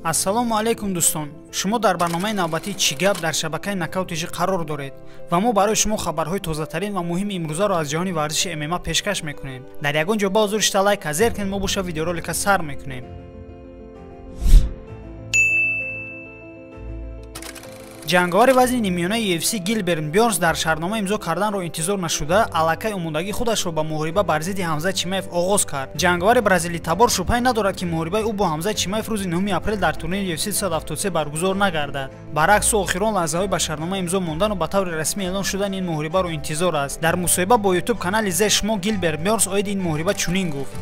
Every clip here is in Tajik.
Ассалому алайкум дӯстон. Шумо дар барномаи навбатии «Чӣ гап» дар шабакаи Нокаут ТЖ қарор доред ва мо барои шумо хабарҳои тозатарин ва муҳими имрӯзаро аз ҷаҳони варзиши ММА пешкаш мекунем. Дар ягон ҷо ба ҳузур шита лайк зер кунед, мо боша видеоролика сар мекунем. Ҷанговари вазни нимиёнаи UFC Гилберт Бёрнс дар шартнома имзо карданро интизор нашуда, аллакай омодагии худашро ба муҳориба бар зидди Ҳамза Чимаев оғоз кард. Ҷанговари бразилитабор шубҳае надорад, ки муҳорибаи ӯ бо Ҳамза Чимаев рӯзи 9 апрел дар турнири UFC 273 баргузор нагардад. Баръакс, ӯ охирон лаҳзаҳои ба шартнома имзо мондану ба таври расмӣ эълон шудани ин муҳорибаро интизор аст. Дар мусоҳиба бо YouTube канали Зе Шмо Гилберт Бёрнс оиди ин муҳориба чунин гуфт: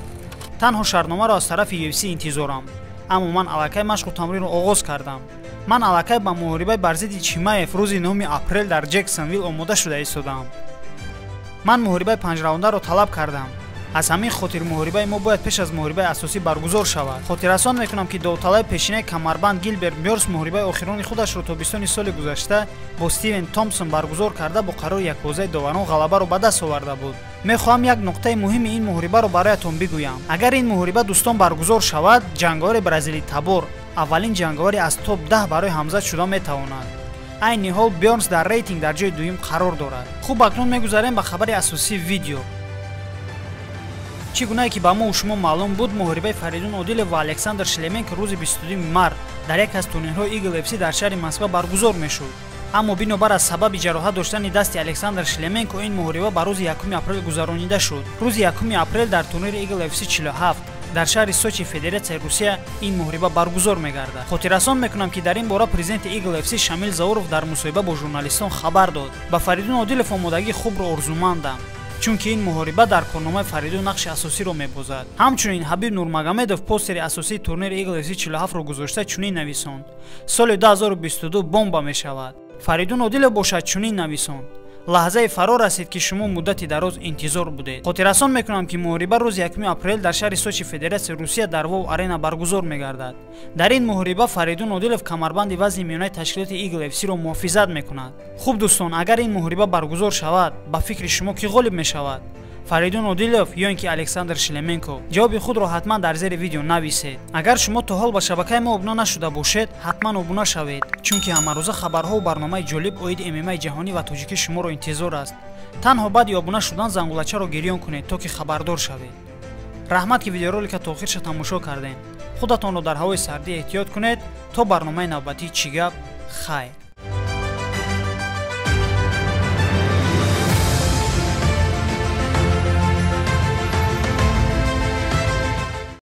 «Танҳо шартномаро аз тарафи UFC интизорам, аммо ман аллакай машқу тамринро оғоз кардам. Ман аллакай ба муҳорибаи бар зидди Чимаев рӯзи 9 апрел дар Ҷексонвилл омода шуда истодаам. Ман муҳорибаи панҷраундаро талаб кардам. Аз ҳамин хотир муҳорибаи мо бояд пеш аз муҳорибаи асосӣ баргузор шавад. Хотиррасон мекунам, ки довталаби пешинаи камарбанд Гилберт Бёрнс муҳорибаи охирони худашро тобистони соли гузашта бо Стивен Томпсон баргузор карда, бо қарори якбозаи доварон ғалабаро ба даст оварда буд. Мехоҳам як нуқтаи муҳими ин муҳорибаро бароятон бигӯям. Агар ин муҳориба дӯстон баргузор шавад, ҷанговари бразилитабор аввалин ҷанговари аз топ 10 барои Ҳамзат шуда метавонад. Айни ҳол Бёрнс дар рейтинг дар ҷои дуюм қарор дорад. Хуб, акнун мегузарем ба хабари асосии видео. Чӣ гунае ки ба мо шумо маълум буд, муҳорибаи Фаридун Одилов ва Александр Шлеменко рӯзи 22 март дар яке аз турнирҳои Eagle FC дар шаҳри Москва баргузор мешуд. Аммо бинобар аз сабаби ҷароҳат доштани дасти Александр Шлеменко ин муҳориба ба рӯзи 1 апрел гузаронида шуд. Рӯзи 1 апрел дар турнири Eagle FC 47 дар шаҳри Сочи Федератсияи Русия ин муҳориба баргузор мегардад. Хотиррасон мекунам, ки дар ин бора президенти Eagle FC Шамил Зауров дар мусоҳиба бо журналистон хабар дод. Ба Фаридун Одилов омодагии хубро орзумандам, чунки ин муҳориба дар корномаи Фаридун нақши асосиро мебозад. Ҳамчунин Ҳабиб Нурмагомедов постери асосии турнири Eagle FC 47-ро гузошта чунин нависонд: «Соли 2022 бомба мешавад». Фаридун Одилов бошад чунин нависонд: «Лаҳзаи фаро расид, ки шумо муддати дароз интизор будед». Хотиррасон мекунам, ки муҳориба рӯзи 1 апрел дар шаҳри Сочи Федератсияи Русия дар Вов Арена баргузор мегардад. Дар ин муҳориба Фаридун Одилов камарбанди вазни миёнаи ташкилоти Eagle FC-ро муҳофизат мекунад. Хуб дӯстон, агар ин муҳориба баргузор шавад, ба фикри шумо кӣ ғолиб мешавад? Фаридун Одилов ё ин ки Александр Шлеменко? Ҷавоби худро ҳатман дар зери видео нависед. Агар шумо то ҳол ба шабакаи мо обуна нашуда бошед, ҳатман обуна шавед, чунки ҳамарӯза хабарҳову барномаи ҷолиб оиди ММАи ҷаҳонӣ ва тоҷикӣ шуморо интизор аст. Танҳо баъди обуна шудан зангулачаро гирён кунед, то ки хабардор шавед. Раҳмат, ки видеоролика то охирша тамошо кардем. Худатонро дар ҳавои сардӣ эҳтиёт кунед. То барномаи навбатии «Чӣ гап», хайр.